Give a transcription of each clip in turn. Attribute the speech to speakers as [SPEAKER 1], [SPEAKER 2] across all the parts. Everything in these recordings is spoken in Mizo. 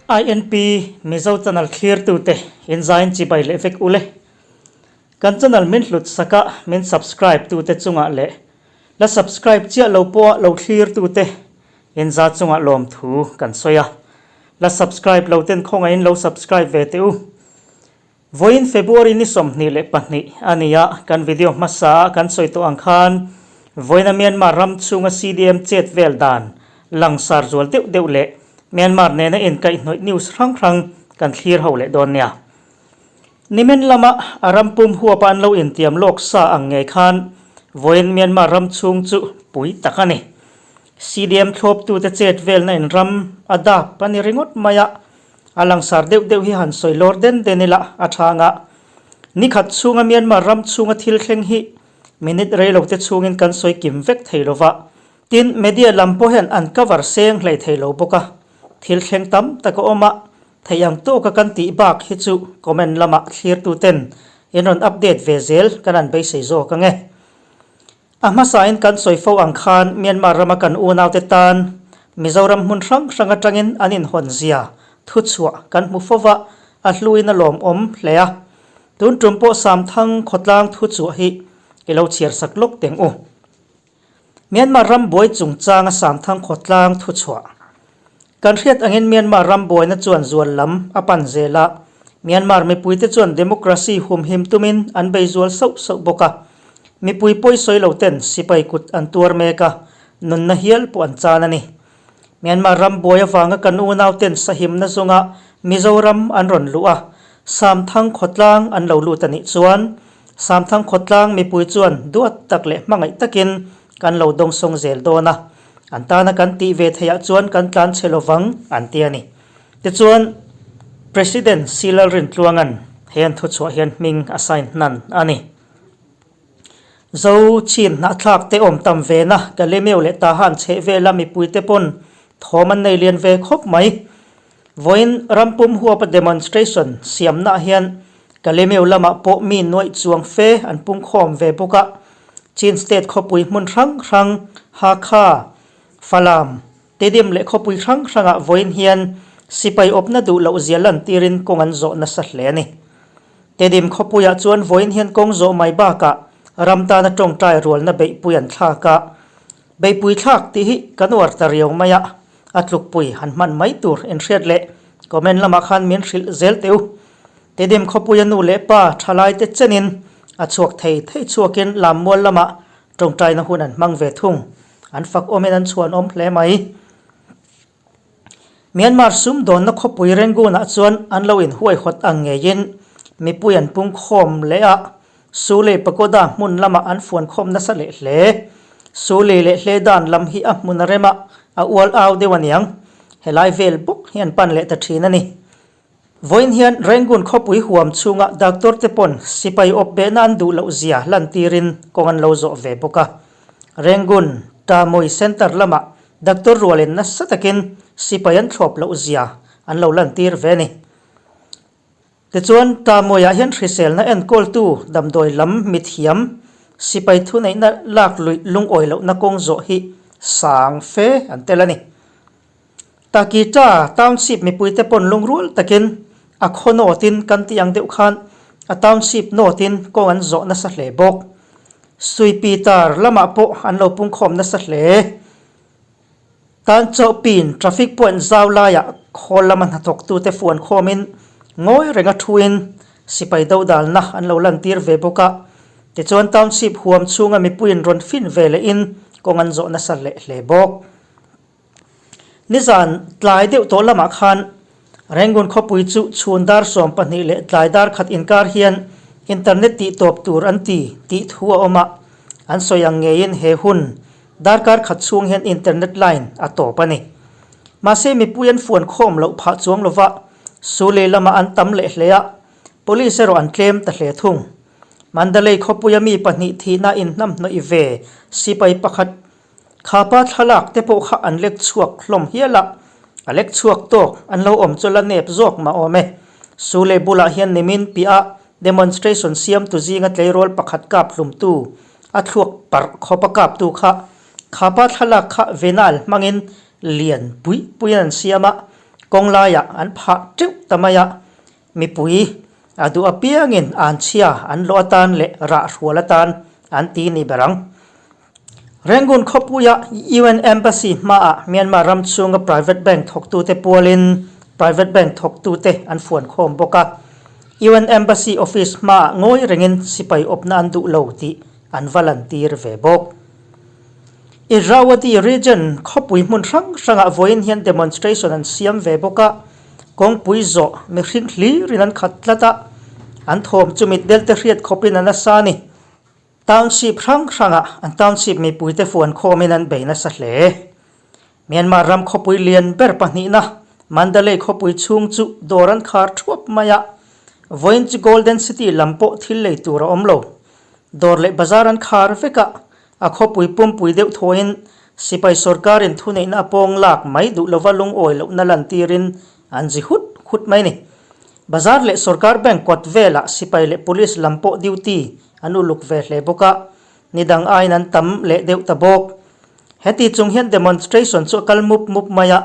[SPEAKER 1] INP Mizo channel thlirtute inzain chibai leh vek ule. Kan channel min hlut saka min subscribe tute chungah leh la subscribe chiah lo pawha lo thlirtute inza chungah lawmthu kan sawi a. La subscribe lo ten khawngaihin lo subscribe ve teh u. Vawiin February ni 22 a ni a, kan video hmasa a kan sawi tawh ang khan vawiina Myanmar ram chhunga CDM chet vel dan langsar zual deuh deuh leh Myanmar nena inkaihhnawih news hrang hrang kan thlir ho leh dawn nia. Nimin lama a ram pum huapa an lo intiam lawk sa ang ngei khan vawiin Myanmar ram chhung chu pui tak a ni. CDM thlawptute chet velna in ram a dap a ni ringawt mai a, A langsar deuh deuh hi han sawi lawr den den ila a tha anga. Ni khat chhunga Myanmar ram chhunga thil thleng hi minute rei lo te chhungin kan sawi kim vek thei lo va. Tin, media lam pawh hian an cover seng hlei thei lo bawk a. Thil thleng tam tak a awm a, theih ang tawka kan tih bak hi chu comment lamah thlirtu ten in rawn update ve zel kan han beisei zawk ang e. A hmasain kan sawi fo ang khan Myanmar rama kan unaute tan Mizoram hmun hrang hrang atangin an inhawn zia thuchhuah kan hmu fo va, a hluin a lawmawm hle a. Tun tum pawh Samthang khawtlang thuchhuah hi i lo chhiar sak lawk teng u. Myanmar ram buai chungchanga Samthang khawtlang thuchhuah. Kan hriat angin Myanmar ram buaina chuan zual lam a pan zel a, Myanmar mipuite chuan democracy humhim tumin an bei zual sauh sauh bawk a. Mipui pawi sawi lo ten sipai kut an tuar mek a, nunna hial pawh an chan a ni. Myanmar ram buai avanga kan unau ten sahimna zawnga Mizoram an rawn luh a, Samthang khawtlang an lo lut a nih chuan Samthang khawtlang mipui chuan duat tak leh hmangaih takin kan lo dawngsawng zel dawn a. An tana kan tih ve theihah chuan kan tlan chhe lovang an ti a ni. Tichuan, President C. Lalrintluanga'n he an thuchhuah hian hming a sign hnan a ni. Zo chin hnahthlak te awm tam ve na Kalemeu leh Tahan chheh vela mipuite pawn thawm an nei lian ve khawp mai. Vawiin rampum huapa demonstration siamnaah hian Kalemeu lamah pawh mi nuaih chuang fe an pungkhawm ve bawk a. Chin State khawpui hmun hrang hrang, Hakha, Falam, Tedim leh khawpui hrang hrangah vawiin hian sipai awpna duh loh zia lantirin kawng an zawh nasa hle a ni. Tedim khawpuiah chuan vawiin hian kawng zawh mai bakah ram tana tawngtai rualna beihpui an thlak a. Beihpui thlak tih hi kan uar ta riau mai a, a tlukpui han hman mai tur inhriat leh comment lamah khan min hrilh zel teh u. Tedim khawpuia nu leh pa thalaite chenin a chhuak thei thei chhuakin Lammual lamah tawngtaina hun an hmang ve thung. An fak awmin an chhuanawm hle mai. Myanmar sumdawnna khawpui Rangoon-ah chuan an lo inhuaihawt ang ngeiin mipui an pungkhawm leh a, Sule Pagoda hmun lamah an fuankhawm nasa leh hle. Sule leh Hledan lam hi a hmun a rem a, a ual au deuh aniang. Helai vel bawk hi an pan leh ta thin a ni. Vawiin hian Rangoon khawpui huam chhunga doctor te pawn sipai awp behna an duh loh zia lantirin kawng an lo zawh ve bawk a. Rangoon Tamui Centre lamah doctor rualin nasa takin sipai an thlawp loh zia an lo lantir ve a ni. Tichuan, Tamuiah hian hriselna enkawltu damdawi lam mithiam sipai thuneihna lak luih lungawi lohna kawng zawh hi sang fe an tel a ni. Takita Township mipuite pawn lungrual takin a khaw nawtin kan tih ang deuh khan a township nawtin kawng an zawh nasa hle bawk. Suipitar lamah pawh an lo pungkhawm nasa hle. Tan chauhpin traffic point zau laiah khawl lama hnathawktute fuan khawmin ngawi renga thuin sipai dodalna an lo lantir ve bawk a. Tichuan township huam chhunga mipuiin rawn fin ve lehin kawng an zawh nasa leh hle bawk. Nizan tlai deuh tawh lamah khan Rangoon khawpui chu chhun dar 12 leh tlai dar khat inkar hian internet tih tawp tur an ti tih thu a awm a, an sawi ang ngeiin he hun darkar khat chhung hian internet line a tawp a ni. Mahse mipui an fuan khawm loh phah chuang lova, Sule lamah an tam leh hle a, police erawh an tlem ta hle thung. Mandalay khawpuia mi pahnih thihna inhnamhnawih ve sipai pakhat Khapa thlalak te pawh kha an lek chhuak hlawm hial a, a lek chhuak tawk an lo awm chu la nep zawk mah awm e. Sule bulah hian nimin piah demonstration siamtu zinga tleirawl pakhat kap hlumtu a thluak parh khawpa kaptu kha khapa thlalak kha venal hmangin lian pui puiin an siam a. Kawng laiah an phah teuh ta mai a, mipui a duh apiangin anchhia an lawh atan leh rah hrual atan an ti ni ber ang. Rangoon khawpuia UN Embassy hmaah Myanmar ram chhunga private bank thawktute pualin private bank thawktute an fuan khawm bawk a. UN Embassy office hmaah ngawi rengin sipai awpna an duh lo tih an va lantir ve bawk. Irrawaddy region khawpui hmun hrang hrangah vawiin hian demonstration an siam ve bawk a, kawngpui zawh mihring hlirin an khat tlat a, an thawm chu mitdel te hriat khawpin a nasa a ni. Township hrang hrangah an township mipuite fuan khawmin an bei nasa hle. Myanmar ram khawpui lian ber pahnihna Mandalay khawpui chhung chu dawr an khar thuap mai a, vawiin chu Golden City lam pawh thil lei tur a awm lo. Dawr leh bazar an khar vek a, a khawpui pumpui deuh thawiin sipai sorkarin thuneihna a pawng lak mai duh lova lungawi lohna lantirin an zi hut hut mai a ni. Bazar leh sorkar bank kawt velah sipai leh police lam pawh duty an uluk ve hle bawk a, ni dang aiin an tam leh deuh ta bawk. Heti chung hian demonstration chu a kal mup mup mai a,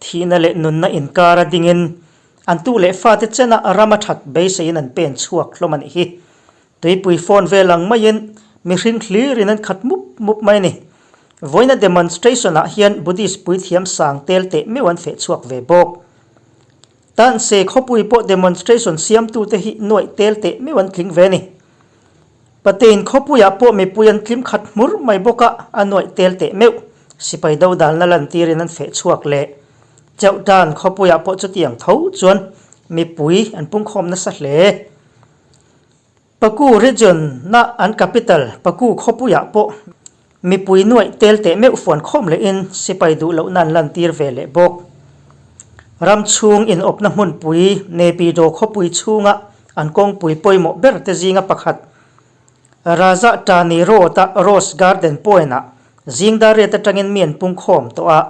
[SPEAKER 1] thihna leh nunna inkar a dingin an tu leh fate chena ram a that beiseiin an pen chhuak hlawm a nih hi. Tuipui phone vel ang maiin mihring hlirin an khat mup mup mai a ni. Vawiina demonstration ah hian Buddhist puithiam sang tel teh meuh an feh chhuak ve bawk. Tanse khawpui pawh demonstration siamtute hi nuaih tel teh meuh an tling ve a ni. Patein khawpuiah pawh mipui an tlim khat hmur mai bawk a, a nuaih tel teh meuh. Sipai dodalna lantirin an feh chhuak leh. Chauhtan khawpuiah pawh chutiang tho chuan mipui an pungkhawm nasa hle. Paku region-a an capital Paku khawpuiah pawh mipui nuaih tel teh meuh fuan khawm lehin sipai duh lohna an lantir ve leh bawk. Ram chhung inawpna hmunpui Naypyidaw khawpui chhunga an kawngpui pawimawh ber te zinga pakhat Raja Tani Road-a Rose Garden Point-ah zing dar riat atangin mi an pungkhawm tawh a,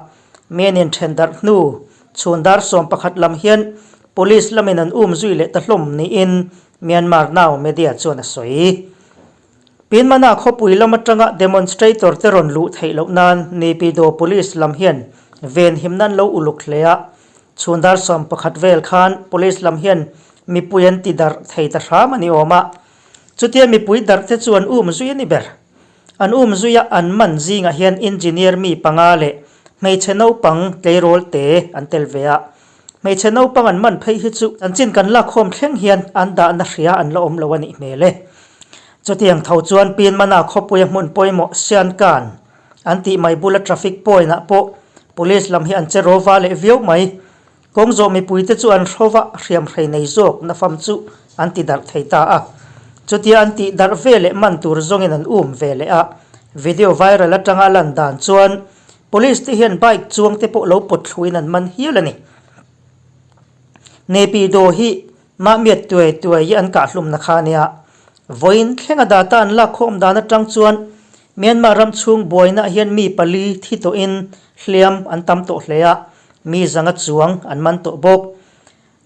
[SPEAKER 1] mi an inthen darh hnu chhun dar 11 lam hian police lamin an um zui leh ta hlawm niin Myanmar Now media chuan a sawi. Pinmana khawpui lam atanga demonstrator te rawn luh theih loh nan Naypyidaw Police lam hian venhim nan lo uluk hle a, chhun dar 11 vel khan police lam hian mipui an ti darh thei ta hram a ni awm a. Chutia mipui darh te chu an um zui a ni ber. An um zuia an man zingah hian engineer mi panga leh hmeichhe naupang tleirawl te an tel ve a. Hmeichhe naupang an man phei hi chu chanchin kan lakkhawm thleng hian an dahna hria an la awm lo a nih hmel e. Chutiang tho chuan Pinmana khawpuia hmun pawimawh Siankan an tih mai bula traffic point ah pawh police lam hi an che rawva leh viau mai. Kawng zawh mipuite chu an hrova hriamhrei nei zawk nafam chu an ti darh thei ta a. Chutia an tih darh ve leh man tur zawngin an um ve leh a. Video viral atanga a lan dan chuan Police te hian bike chuang te pawh lo pawt thluin an man hial a ni. Naypyidaw hi Mahmiat tuai tuai hi an kahhlumna kha a nia. Vawiin thlenga data an lakkhawm dan atang chuan Myanmar ram chhung buainaah hian mi pali thi tawhin hliam an tam tawh hle a, mi zanga chuang an man tawh bawk.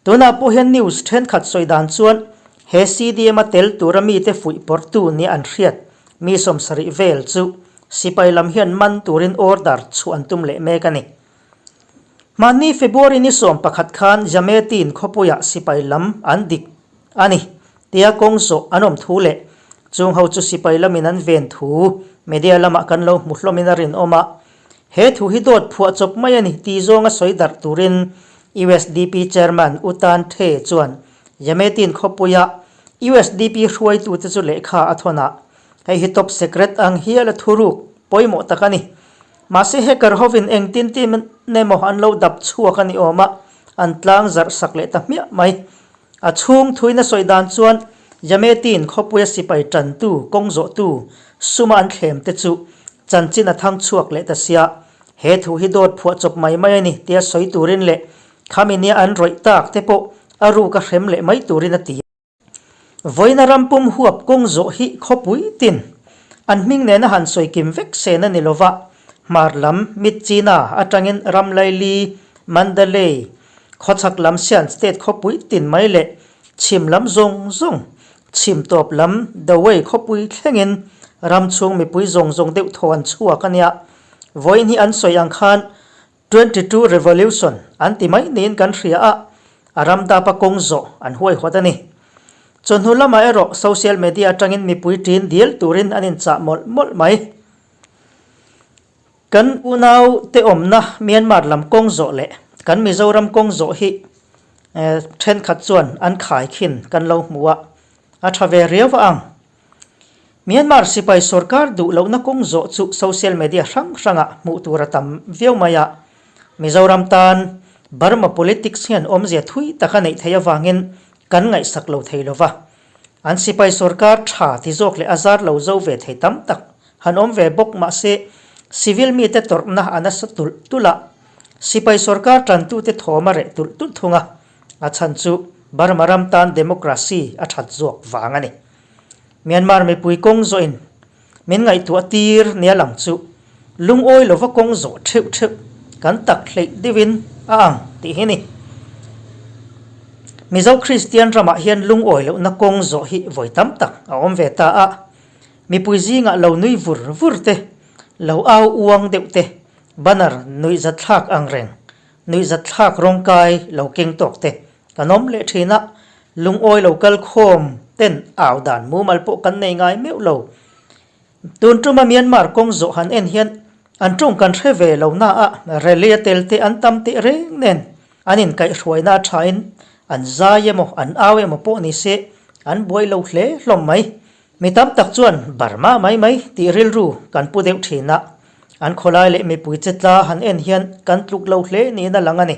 [SPEAKER 1] Tunah pawh hian news thenkhat sawi dan chuan he CDM-a tel tura mite fuih pawrhtu nia an hriat mi 70 vel chu sipai lam hian man turin order chhuah an tum leh mek a ni. Hmanni February ni 11 khan Jametin khawpuiah sipai lam an dik a ni tia kawng zawh an awm thu leh chung ho chu sipai lamin an ven thu media lamah kan lo hmu hlawmin a rinawm a. He thu hi dawt phuah chawp mai a ni ti zawnga sawi darh turin USDP Chairman U Tan The chuan Jametin khawpuia USDP hruaitute chu lehkha a thawn a, hei hi top secret ang hial a thuruk pawimawh tak a ni. Mahse hacker hovin engtin tin emaw an lo dap chhuak a ni awm a, an tlang zarh sak leh ta hmiah mai. A chhung thuina sawi dan chuan Jametin khawpuia sipai tantu, kawng zawhtu, suma an thlem te chu chanchin a thang chhuak leh ta sia. He thu hi dawt phuah chawp mai mai a ni tia sawi turin leh khami nia an rawih tak te pawh a ruk a hrem leh mai turin a ti. Vawiina ram pum huap kawng zawh hi khawpui tin an hming nena han sawi kim vek sen a ni lova, hmar lam Myitkyina atangin ram laili Mandalay, khawchhak lam Shan State khawpui tin mai leh chhim lam zawng zawng, chhim tawp lam Dawei khawpui thlengin ram chhung mipui zawng zawng deuh thaw an chhuak a nia. Vawiin hi an sawi ang khan. 22 Revolution an ti mai niin kan hria a, a ram dapa kawng zawh an huaihawt a ni. Chawhnu lamah erawh social media atangin mipui ṭin dil turin an inchah mawlh mawlh mai. Kan unau te awmna Myanmar lam kawng zawh leh kan Mizoram kawng zawh hi thenkhat chuan an khaikhin kan lo hmu a, a tha ve riau a ang. Myanmar sipai sorkar duh lohna kawng zawh chu social media hrang hrangah hmuh tur a tam viau mai a. Mizoram tan Burma politics hian awmzia thui tak a neih theih avangin kan ngaihsak lo thei lo va. An sipai sorkar tha ti zawk leh a zar lo zo ve thei tam tak han awm ve bawk mahse civil mite tawrhna a nasa tulh tulh a. Sipai sorkar tantute thawm a reh tulh tulh thung a. A chhan chu Burma ram tan democracy a that zawk vang a ni. Myanmar mipui kawng zawhin min ngaihtuah tir nia lang chu lungawi lova kawng zawh theuh theuh kan tak hleih deuhin a ang tih hi ni. Mizo Kristian ramah hian lungawi lohna kawng zawh hi vawi tam tak a awm ve ta a, mipui zingah lo nui vur vur te, lo au uang deuh te, banner nuihzatthlak ang reng, nuihzatthlak rawngkai lo keng tawk te Kan awm leh thin a, lungawi lo kal khawm ten au dan mumal pawh kan nei ngai meuh lo. Tun tuma Myanmar kawng zawh han en hian an tawng kan hre ve lo na a, rally a tel te an tam teh reng nen an inkaihhruaina a thain an zai emaw an au emaw pawh ni se an buai lo hle hlawm mai. Mi tam tak chuan Burma mai mai tih rilru kan pu deuh thin a, an khawlai leh mipui che tla han en hian kan tluk lo hle niin a lang a ni.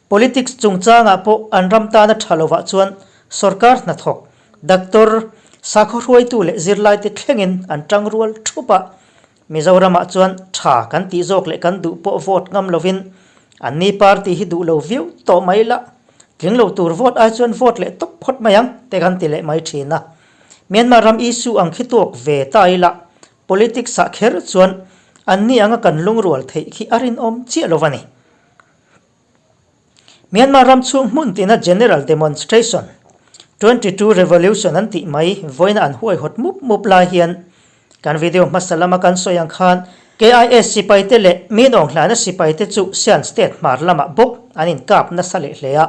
[SPEAKER 1] Politics chungchangah pawh an ram tana tha lovah chuan sorkar hnathawk, doctor, sakhaw hruaitu leh zirlaite thlengin an tang rual thup a. Mizoramah chuan tha kan tih zawk leh kan duh pawh vote ngam lovin anni party hi duh lo viau tawh mai la, tling lo tur vote ai chuan vote leh tawp phawt mai ang te kan ti leh mai thin a. Myanmar ram issue ang khi tuak ve ta ila politics ah kher chuan anni anga kan lungrual theih khi a rinawm chiah lo a ni. Myanmar ram chhung hmun tina General Demonstration, 22 Revolution an tih mai vawiina an huaihawt mup mup lai hian kan video hmasa lama kan sawi ang khan KIS sipaite leh Minawng hlana sipaite chu Sian State hmar lamah bawk an inkap nasa leh hle a.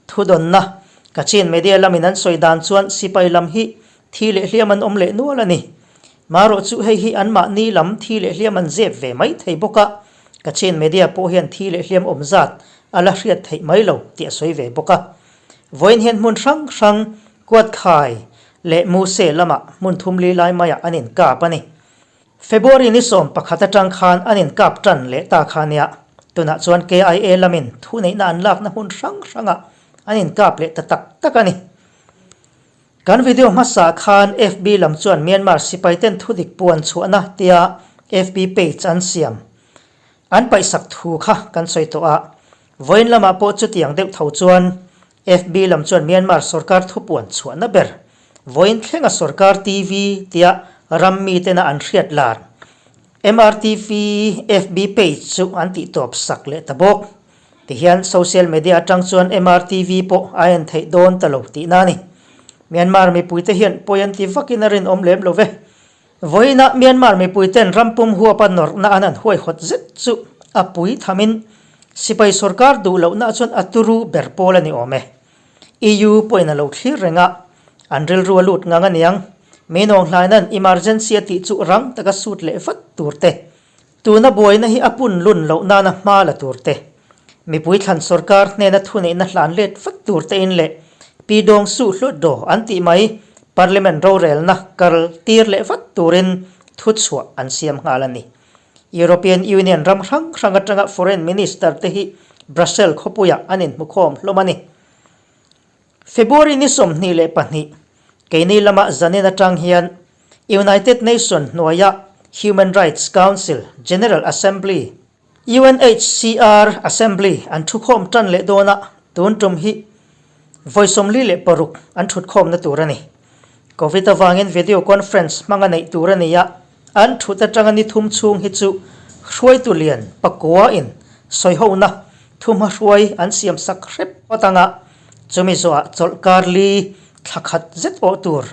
[SPEAKER 1] Thudawnna, Kachin media lamin an sawi dan chuan sipai lam hi Thi leh hliam an awm leh nual a ni. Marawh chu hei hi anmahni lam thi leh hliam an zep ve mai thei bawk a, Kachin media pawh hian thi leh hliam awm zat a la hriat theih mai lo tih a sawi ve bawk a. Vawiin hian hmun hrang hrang Kuatkhai leh Muse lamah hmun thum li lai maiah an inkap a ni. February ni 11 atang khan an inkap tan leh ta kha nia. Tunah chuan KIA lamin thuneihna an lakna hmun hrang hrangah an inkap leh ta tak tak a ni. Kan video hmasa khan FB lam chuan Myanmar sipaiten thudik puan chhuahna tia FB page an siam an paihsak thu kha kan sawi tawh a. Vawiin lamah pawh chutiang deuh tho chuan FB lam chuan Myanmar sorkar thupuan chhuahna ber vawiin thlenga sorkar TV tia ram mitena an hriat lar MRTV FB page chu an tihtawp sak leh ta bawk. Tihian social media atang chuan MRTV pawh a en theih dawn ta lo tihna a ni. Myanmar mipuite hian pawi an ti vakin a rinawm lem lo ve. Vawiinah Myanmar mipuiten rampum huapa nawrhna an han huaihawt zet chu a pui thamin sipai sorkar duh lohna chuan a turu ber pawl a ni awm e. EU pawhin a lo thlir reng a, an rilru a lut ngang a niang. Minawng hlaina'n emergency a tih chu rang taka sut leh vat tur te. Tuna buaina hi a pun lun loh nana hma la tur te, mipui thlan sorkar hnena thuneihna hlan let vat tur te in leh Pi Dawng Suh Hlut Daw an tih mai Parliament rorelna kal tir leh vat turin thuchhuah an siam nghal a ni. European Union ram hrang hrang atanga Foreign Minister te hi Brussels khawpuiah an inhmukhawm hlawm a ni. February ni 22, keini lama zanin atang hian United Nation hnuaia Human Rights Council General Assembly, UNHCR Assembly, an thukhawm tan leh dawn a, tun tum hi vawi 46 an thutkhawmna tur a ni. Covid avangin video conference hmanga neih tur a ni a, an thut atanga ni thum chhung hi chu hruaitu lian pakua in sawihona thumha hruai an siam sak hrep phawt anga, chumi zawhah chawlhkar li thla khat zet awh tur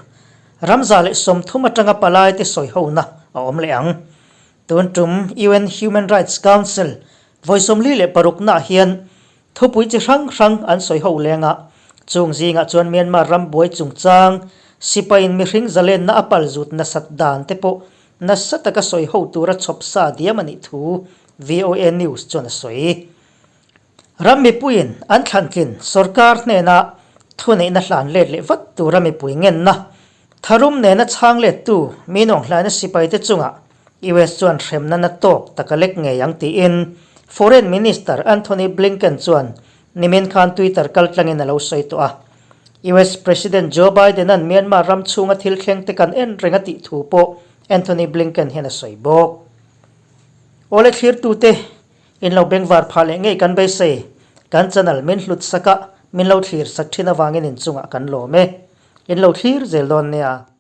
[SPEAKER 1] 130 atanga palaite sawihona a awm leh ang. Tun tum UN Human Rights Council. Vawi 46 naah hian thupui chi hrang hrang an sawi ho leng a, chung zingah chuan Myanmar ram buai chungchang, sipaiin mihring zalenna a pal zut nasat dan te pawh nasa taka sawi ho tura chhawp sa diam a nih thu VOA News chuan a sawi. Ram mipuiin an thlantlin sorkar hnena thuneihna hlan let leh vat tura mipui ngenna Tharum nena chhang lettu Minawng hlaina sipaite chungah US chuan hremna na tawk tak a lek ngei ang tiin Foreign Minister Anthony Blinken chuan nimin khan Twitter kaltlangin a lo sawi tawh a. US President Joe Biden-a'n Myanmar ram chhunga thil thlengte kan en reng a tih thu pawh Anthony Blinken hian a sawi bawk. Awle thlirtute in lo bengvar phah leh ngei kan beisei. Kan channel min hlut sak a, min lo thlir sak thin avangin inchungah kan lawm e. In lo thlir zel dawn nia.